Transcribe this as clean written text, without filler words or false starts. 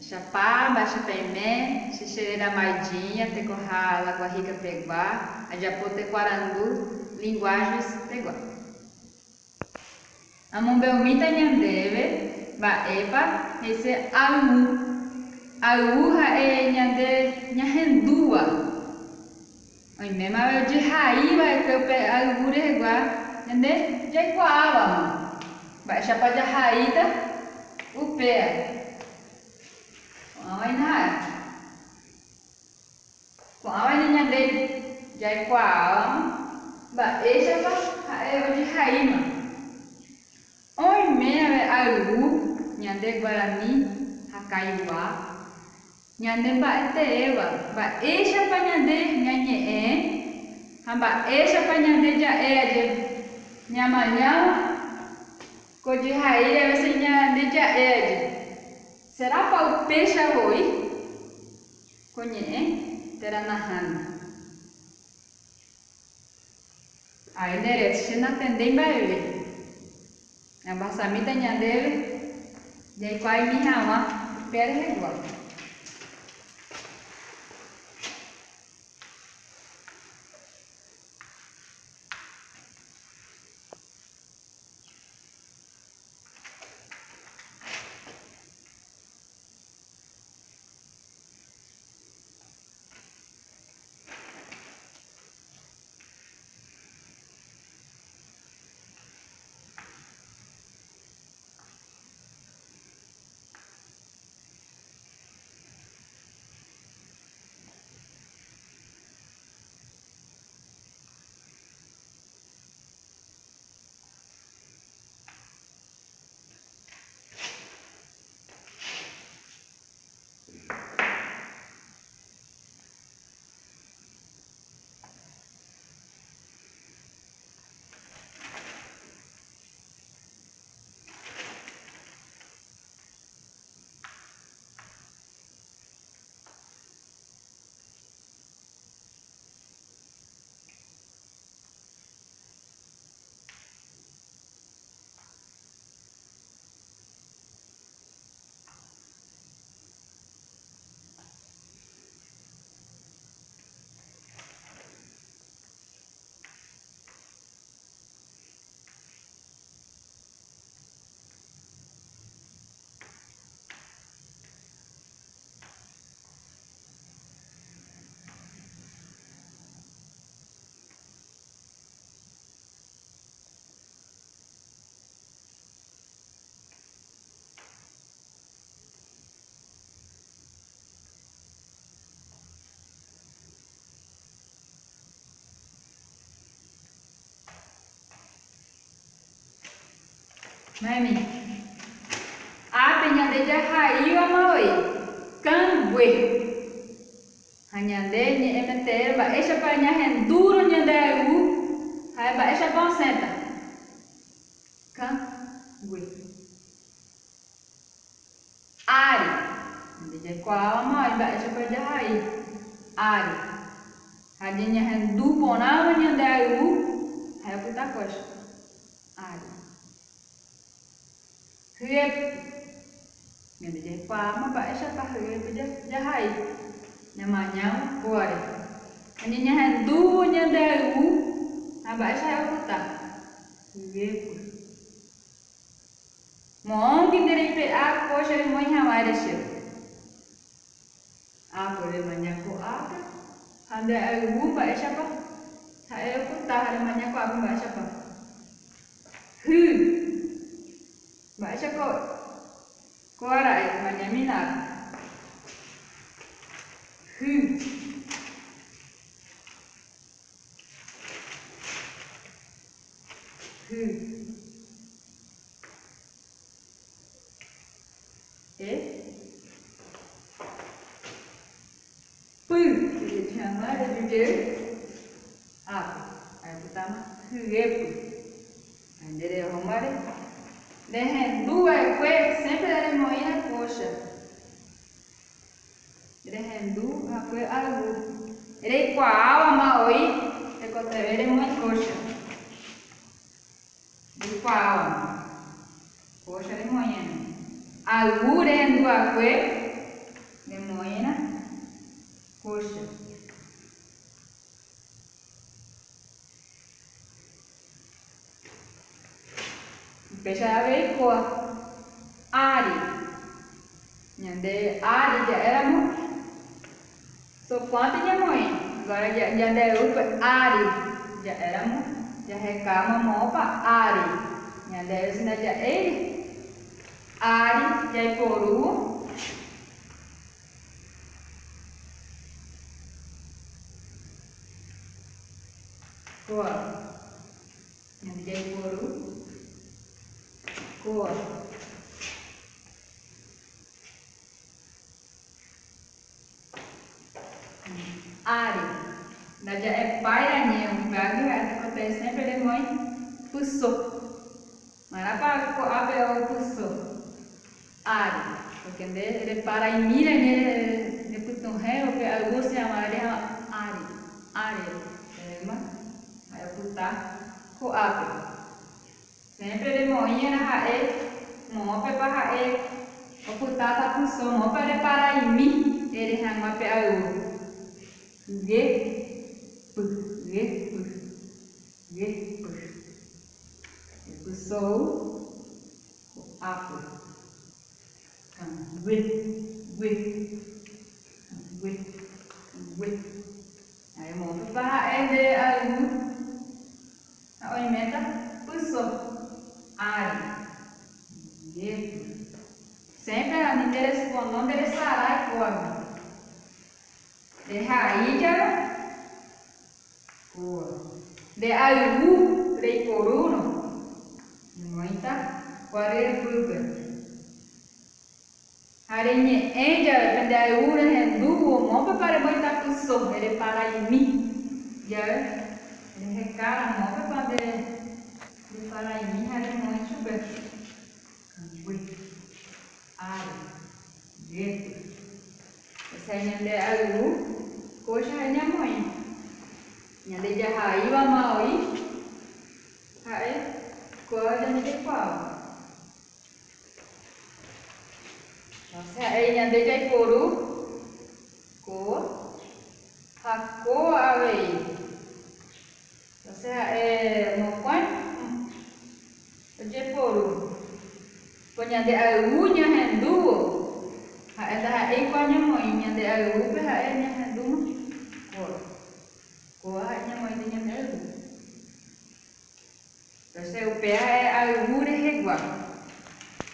Chapa, mba'éicha peime, che cheréra Maijinha, tekoha La Guajica pegua, ajapo teko arandu Linguagens pegua. Amombe'umíta ñandéve mba'épa he'ise ayvu. Ayvu ha'e ñande ñahendúva. Oimémave ojehai va'ekue upe ayvu rehegua ñande jaikuaávama. Mba'éichapa jahaíta upéa. Ko'ãva hína ha'e. Ko'ãva hína ñande jaikuaávama mba'éichapa ha'e ojehaíma. Oime ave ayvu ñande guarani ha kaiowá, ñande mba'eteéva, mba'éichapa ñande ñañe'ẽ ha mba'éichapa ñande ja'e aje ñamañáva ko jehaíre a veces ñande ja'e aje. Serápa upéicha voi ko ñe'ẽ térã nahániri? Ae nde ere, Che natendéi mba'eve. Ñambasamíta ñandéve jaikuaaimi hag̃ua upe rehegua. Ma'ẽmi. Ápe ñande jahaívama voi, kangue. Ha ñande ñe'ẽmetee mba'éichapa ñahendúrõ ñande ayvu ha'e mba'éichapa osẽta. Kangue. Ári. Ñande jaikuaávama oĩ mba'éichapa jahai. Ári. Ha ñañehendu porãva ñande ayvu ha'e opyta kóicha. Ári. Hyepy. Ñande jaikuaáma mba'éichapa hyepy jahai. Ñamañávo kóare. Ha ñañehendúvo ñande ayvu ha mba'éicha ha'e opyta. Hyepy. Moõgui nde reipe'a kóicha remoĩ hag̃ua ere chéve. Ápe remaña ko'ápe ha nde ayvu mba'éichapa ha'e opyta ha remaña ko'ápe mba'éichapa. Hy! Mba'éicha ko kóa ra'e remañamína ápe. Hy! Hy. E. Py. Ejeju hag̃ua eju jey ápe. Aipytáma hyepy. Ha nde rehómare rehendu va'ekue siempre remoĩra kóicha. Rehendu va'ekue ayvu. Reikuaávama oĩ tekotevẽ remoĩ kóicha. Reikuaávama. Kóicha remoĩ'arã. Ayvu rehendu va'ekue. Upéicha avei kóa ári. Ñande ári ja'éramo sokuãnte ñamoĩ, ñande ayvúpe ári ja'éramo jahekáma moõpa ári. Ñande ayvu si ndaja'éiri ári jaiporu. Kóa. Ñande jaiporu kóa. Ári. Ndaja'epái rañe upévagui ha'e tekotevẽ siempre remoĩ pyso. Marãpa ko'ápe opyso ári, porque nde reparaimi rañe nepytuhẽ upe ayvu osẽva reha'ã ári, ári revéma ha'e opyta ko'ápe. Siempre remoĩ'erã ha'e moõpepa ha'e opytáta pyso, moõpa reparaimi ere hag̃ua pe ayvu. Hye, py, hye, py, hye, py. Epysou ko'ápe. Kangue, gue, kangue, gue. Ha emoõpepa ha'e nde ayvu ha oiméta pyso ári. Guépy. Sémpre ani nde pono nde resarái kóagui. Rehai jave. Kóva. Nde ayvu reiporúrõ, emoĩta kua ryepýpe. Ha reñe'ẽ jave pe nde ayvu rehendúvo, moõpepa remoĩta pyso, ereparaimi jave, reheka ramópepa nde reparaimi ha remoĩ chupe kangue, ári, ryepy. Péicha ñande ayvu kóicha ha'e ñamoĩ. Ñande jahaívama oĩ ha'e kóva ñande jaikuaáva. Entonces ha'e ñande jaiporu kóva ha kóva avei. Entonces ha'e mokõi ojeporu. Ko ñande ayvu ñahendúvo, ha'e ndaha'éi kua ñamoĩ ñande ayvúpe ha'e ñahendúma kóva. Kóva ha'e ñamoĩnte ñande ayvúpe. Entonces upéva ha'e ayvu rehegua.